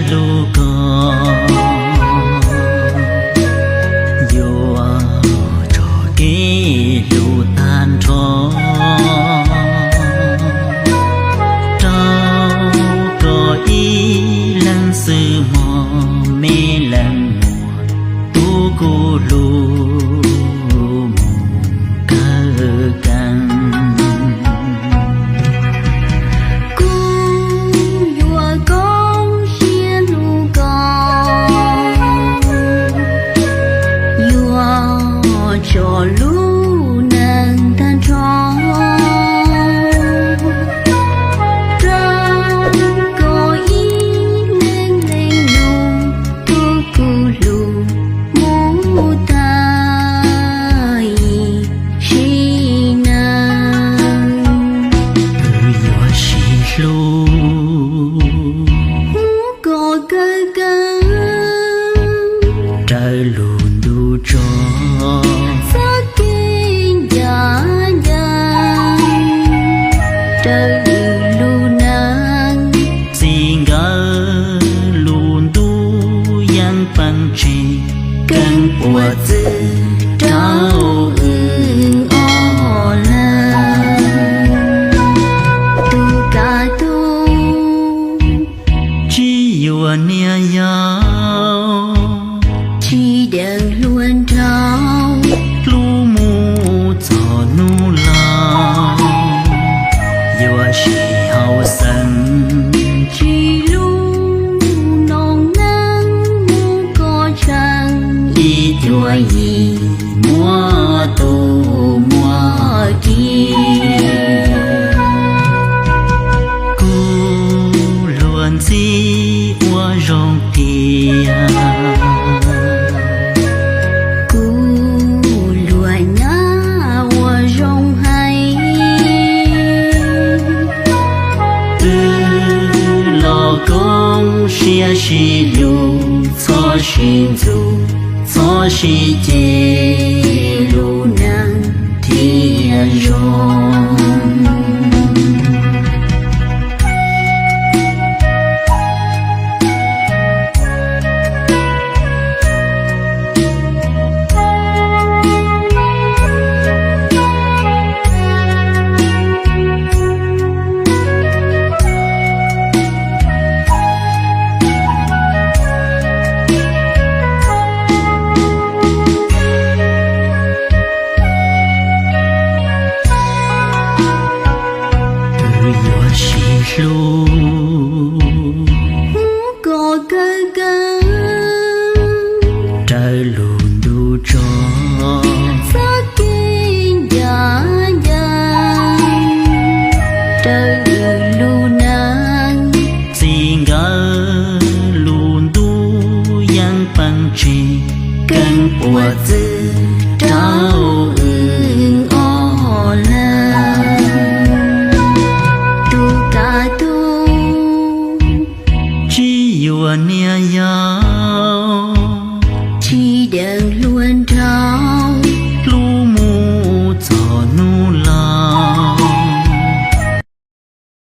lub koj, yuav tso kev hlub tag nrho rau koj ib leeg xwb mog, me leej muam tub kuv hlub mus kawg kees. Kuv yuav koob siab hlub koj, yuav tso lub neej tag nrho rau koj ib leeg leej nus, tub kuv hlub mus tag sim neej. Kuv yuav sib hlub mus kawg kees, raws lub ntuj tso txoj kev ncaj ncees, raws lub neej txij nkawm lub ntuj yeej poob tseg, keeb puas txwv rau wb ob leeg. Tus kab tug tsis yuav niam yau, tsis deev hluas nraug, hlub mus txog hnub laus, yuav sib haum xeeb, tsis hlub noog neeg mus kom tsheej, ib cuab yim muaj tus muaj ki. Kuv luag ntxhi ua zoo tiag, kuv luag nyab ua zoo hais, wb los koob siab sib hlub, txhob sib ntxub, txhob sib ceg, lub neej thiaj zoo. Wb yuav sib hlub